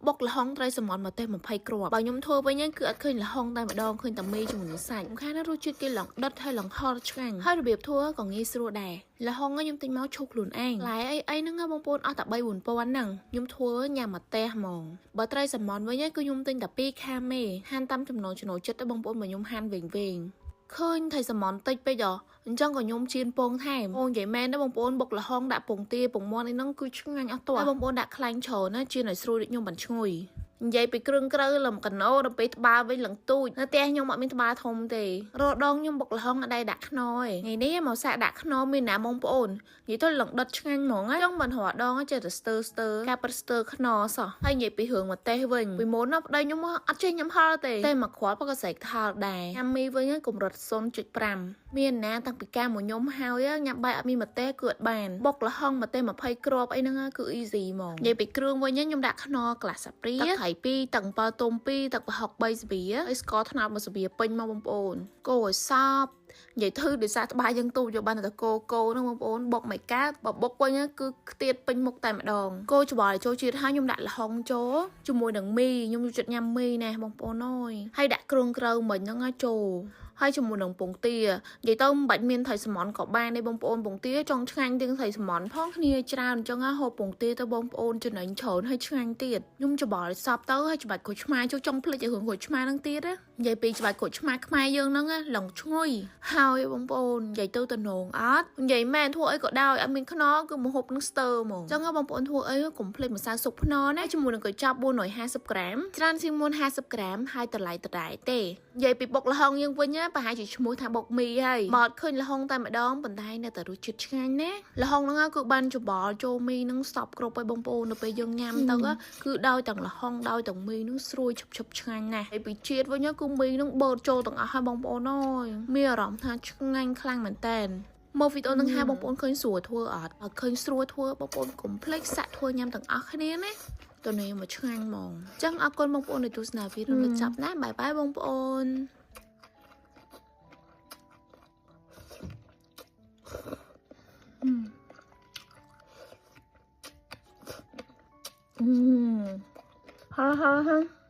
បុកល្ហុងត្រីសមុទ្រម្ទេស20គ្រាប់បើខ្ញុំធ្វើវិញគឺអត់ឃើញល្ហុងតែម្ដងឃើញតែមីជាមួយនឹងសាច់សំខាន់ណាស់រសជាតិគេឡងដិតហើយឡងហឹរឆ្ងាញ់ហើយរបៀបធ្វើក៏ងាយស្រួលដែរល្ហុងខ្ញុំទិញមកឈូសខ្លួនឯងឡែអីអីហ្នឹងបងប្អូនអស់តែ3 4000ហ្នឹងខ្ញុំធ្វើញ៉ាំម្ទេសហ្មងបើត្រីសមុទ្រវិញគឺខ្ញុំទិញតែ2ខាមេហាន់តាមចំណូលចំណូលចិត្តទៅបងប្អូនបើខ្ញុំហាន់វែងវែងឃើញត្រីសមុទ្រតិចពេកហ៎អញ្ចឹងក៏ខ្ញុំជៀនពងថែមអូនិយាយមែនណាបងប្អូនបុកល្ហុងដាក់ពងទាពងមាន់អីហ្នឹងគឺឆ្ងាញ់អស់តោះហើយបងប្អូនដាក់ខ្លាញ់ច្រើនណាជៀនឲ្យស្រួយដូចខ្ញុំបានឈ្ងុយនិយាយពីគ្រឿងក្រៅលំកណោដល់ពេលត្បាល់វិញឡើងទូចនៅផ្ទះខ្ញុំអត់មានត្បាល់ធំទេរដងខ្ញុំបុកល្ហុងអត់ដែរដាក់ខ្នុរទេថ្ងៃនេះមកសាកដាក់ខ្នុរមានណាបងប្អូននិយាយទៅឡើងដុតឆ្ងាញ់ហ្មងចង់មិនរាល់ដងចេះតែស្ទើស្ទើការប៉ិតស្ទើខ្នុរសោះហើយនិយាយពីរឿងម្ទេសវិញពីមុនណាប្តីខ្ញុំអត់ចេះញ៉ាំហឹរទេតែមកគ្រាប់ក៏ស្រែកថល់ដែរញ៉ាំមីវិញកម្រិត0.5មានណាតាំងពីការមកខ្ញុំហើយញ៉ាំបាយអត់មានម្ទេសគឺអត់បានបុកល្ហុងម្ទេស20គ្រាប់អីហ្នឹងគឺ easy ហ្មងនិយាយពីគ្រឿងវិញខ្ញុំដាក់ខ្នុរក្លាស់សាព្រាទឹកត្រី2ទឹក7ទុំ2ទឹកប្រហុក3ស្វាហើយស្ករត្នោត1ស្វាពេញមកបងប្អូនកូរឲ្យសព្វនិយាយធឺដោយសារត្បាល់យើងទូយកបានតែកូកូហ្នឹងបងប្អូនបុកមិនកើតបើបុកវិញគឺខ្ទាតពេញមុខតែម្ដងកូរច្បល់ឲ្យចូលជាតិហើយខ្ញុំដាក់ល្ហុងចូលជាមួយនឹងមីខ្ញុំចូលចិត្តញ៉ាំមីណាបងប្អូនអើយហើយដាក់គ្រឿងក្រៅមិញហ្នឹងចូលហើយជាមួយនឹងពងទានិយាយទៅមិនបាច់មានត្រីសមុទ្រក៏បានដែរបងប្អូនពងទាចង់ឆ្ងាញ់ជាងត្រីសមុទ្រផងគ្នាច្រើនអញ្ចឹងហូបពងទាទៅបងប្អូនចំណេញច្រើនហើយឆ្ងាញ់ទៀតខ្ញុំច្បល់ឲ្យសព្វទៅហើយច្បាច់ក្រូចឆ្មាចូលចង់ភ្លេចឲ្យរឿងក្រូចឆ្មាហ្នឹងទៀតណានិយាយពីច្បាច់ក្រូចឆ្មាខ្មែរយើងហ្នឹងឡងឈ្ងុយហើយបងប្អូននិយាយទៅតំណងអត់និយាយមែនធ្វើអីក៏ដោយអត់មានខ្នុរគឺមហូបនឹងស្ទើហ្មងអញ្ចឹងបងប្អូនធ្វើអីកុំភ្លេចម្សៅស៊ុបខ្នុរណាជាមួយនឹងកញ្ចប់450ក្រាមច្រើនជាងមុន50ក្រាមហើយតម្លៃដដែលទេនិយាយពីបុកល្ហុងយើងវិញប្រហែលជាឈ្មោះថាបុកមីហើយមកអត់ឃើញល្ហុងតែម្ដងប៉ុន្តែនៅតែរសជាតិឆ្ងាញ់ណាល្ហុងហ្នឹងគឺបានច្បល់ចូលមីហ្នឹងសព្វគ្រប់ឲ្យបងប្អូននៅពេលយើងញ៉ាំទៅគឺដោយទាំងល្ហុងដោយទាំងមីហ្នឹងស្រួយឈប់ឈប់ឆ្ងាញ់ណាស់ហើយពីជាតិវិញគឺមីហ្នឹងបឺតចូលទាំងអស់ហើយបងប្អូនអើយមានអារម្មណ៍ថាឆ្ងាញ់ខ្លាំងមែនតើមកវីដេអូនឹងហើយបងប្អូនឃើញស្រួលធ្វើអត់បើឃើញស្រួលធ្វើបងប្អូនកុំភ្លេចសាក់ធ្វើញ៉ាំទាំងអស់គ្នាណាតនេះមកឆ្ងាញ់ហ្មងអញ្ចឹងអរគុណបងប្អូនដែលទស្សនាវីដេអូនេះចាប់ណាបាយបាយបងប្អូន ហឹរហឹរហឹរ